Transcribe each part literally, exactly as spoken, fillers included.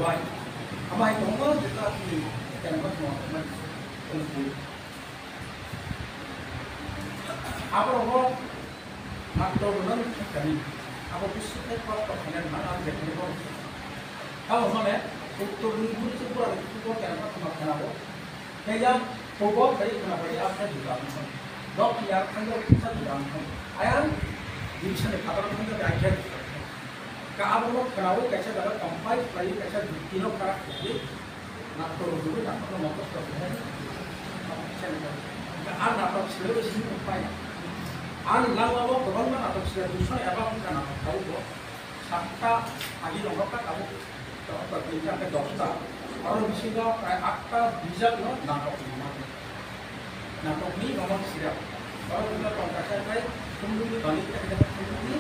Bai, amai tongma jeta ni tenma tongma tongma tongma. Abo rogo nakto rwna kani. Abo bisu khe kosto khainani ma ang jekhe bo. Abo hone uttor ni guri se pura ko tenma tongma khanabo. Kaya pobo khai khana bai a khai duka ang. Dok ya khanda kisa duka ang. Ayang division ni phataro khanda bai khai duka ang. Ka abo no khwnaui kaisa jaga compile khlaiwi kaisa jukti no khara khlaiwi naktor rwgwi naktor no mokosto khlaiwi. Ka ang natok swlaiwi simi pai. Ani langmao kwbangma natok swlai dusha eba wngkha natok tabukbo satta agi rwngkha tabuk. Tabuk tinta khe dosta. Oro bisingo prai atta bijak no natok rwma. Natok ni roman sira. Oro wngkha tongkha khe tei khumdungni balik khe khumdungni,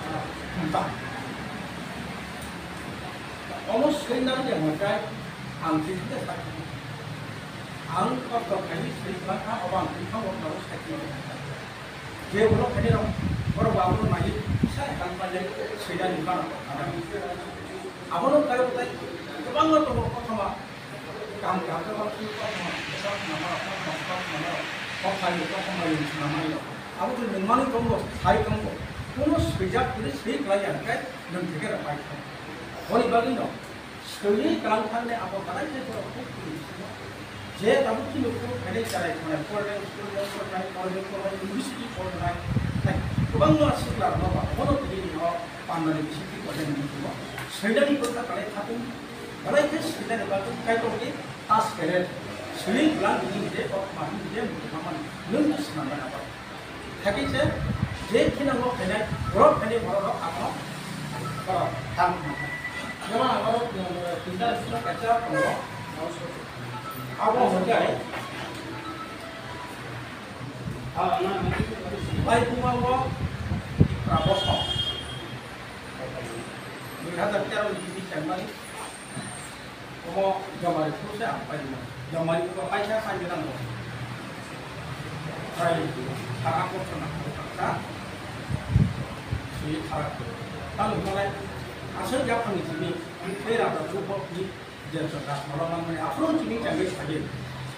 ah, khumta. Omo swinani je hwnkhai ang twi khe sakha. Ang kosto khaini swi khlakha, obo ang twi kha, obo ang sakha. Je borok khaini rok, borok bo abono naiwi kisa ekal pailai swinani mano. Abono kaiwi tai kwbangma tongo kothoma. Kaham kaham khe uansuk kothoma, bwsa khwnamano, kothoma, kothomano, kok khaio, kothoma yung khwnamano. Abo twi nwng manwi tongo, sai tongo. Kuno swijak kwrwi swi klai ya hwnkhe nwng theke rw pai kha. Boni bagwino swiwi kwlang thangni abo belai khe borok kok kwrwi simo. Je tabuk chini kok khainai chwrai thangni, Korean school rok phorinai, Korean college, university phorinai, tei kwbangma sikla rokno ba obono tini o pandani bisingtwi koinani muchungo swinani bwkha belai khatung. Belai khe swinani bagwi Kaitorni task khe swi bwlang bini je kok mani je muchungmani nwng swnamnai abo. Hakhe se je khinango khainai borok khainai borok rok abono borok ham kha. Jemon ang oro, eh, tinta bising kaisa tongo. Abo hwnkhai, ah, Laibuma o Tipra bosong dui hazar tero ni simi chengmani. Omo Jomari phuru se ang paimani. Jomari ko paisa paina nango. Tei khara kothoma kha. Sui khara. Tamo malai aswk yaphangni simi tei rada bukhokni je chwngkha salo manmani aphuru chini changwi sadi.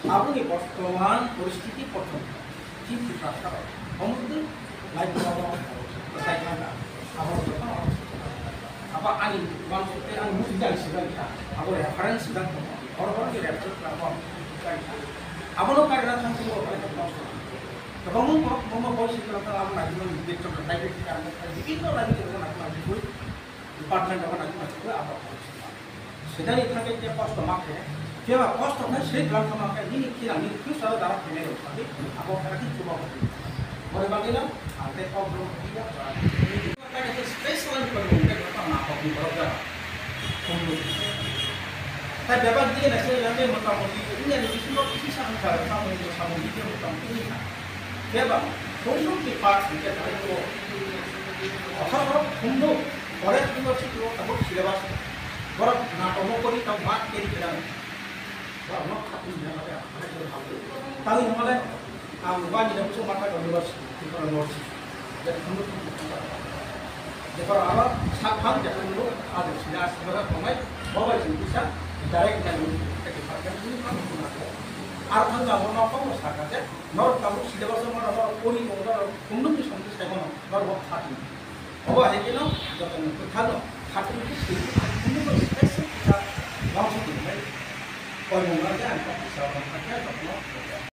Aboni bortoman poristiti kothoma. Chini Tiprasa rok omo twi lai kono bwsai thangkha. Abo jotono abo ani uansuk tei ani muchung jani swkang kha. Abo reference swkang tongo. Oro borokni reference abo swkang kha. Abono karina thang sini abo khe kosto. Kwbangma borok kwbangma boi swkang kha abo naijimani bibinno naijimani bibinno naijimani bibinno naijimani bibinno department abo naijimani abo. Sedani thangkhe khe kosto ma khe, phiya ba kosto khe swi klang kha ma khe, nini khira nini future o dara khainai rok thangwi abo khe rakhi chuba bo. Boni bagwi no ang tei kok rok phiya ba. Khe special ni koi mung khe kha ma kok ni borok jara. Khumbu. Tai bebak diye na se lambe motamoti India ni bisingo kisi sa hangkha samung samung diye motamoti ni kha. Phiya ba khumbu ni part hingke thangwi o. Othocho khumbu. Forest University o tabuk syllabus borok natok no kori tamo ma keri kena. Borok no khatungni hwnba khe ang khabai khe hambai. Tangwi hwnba le ang wani le muchung ma kha university, Tripura University. Je khumbu khumbu khumbu. Je borok aro sak phang je khumbu abo sida sida tongnai, bo bai chwng kisa direct nai university khe department ni phang khumbu. Aro thang jabo no phang sakha je norok tabuk syllabus o ma norok kori tong norok khumbu ni somni sai bono norok bo khatungni. Obo hai kheno joto ni bwkhano khatungni swi kunu bo special kisa bangso tongmani koimung rok khe ang kok kisa rok kha khe jotono.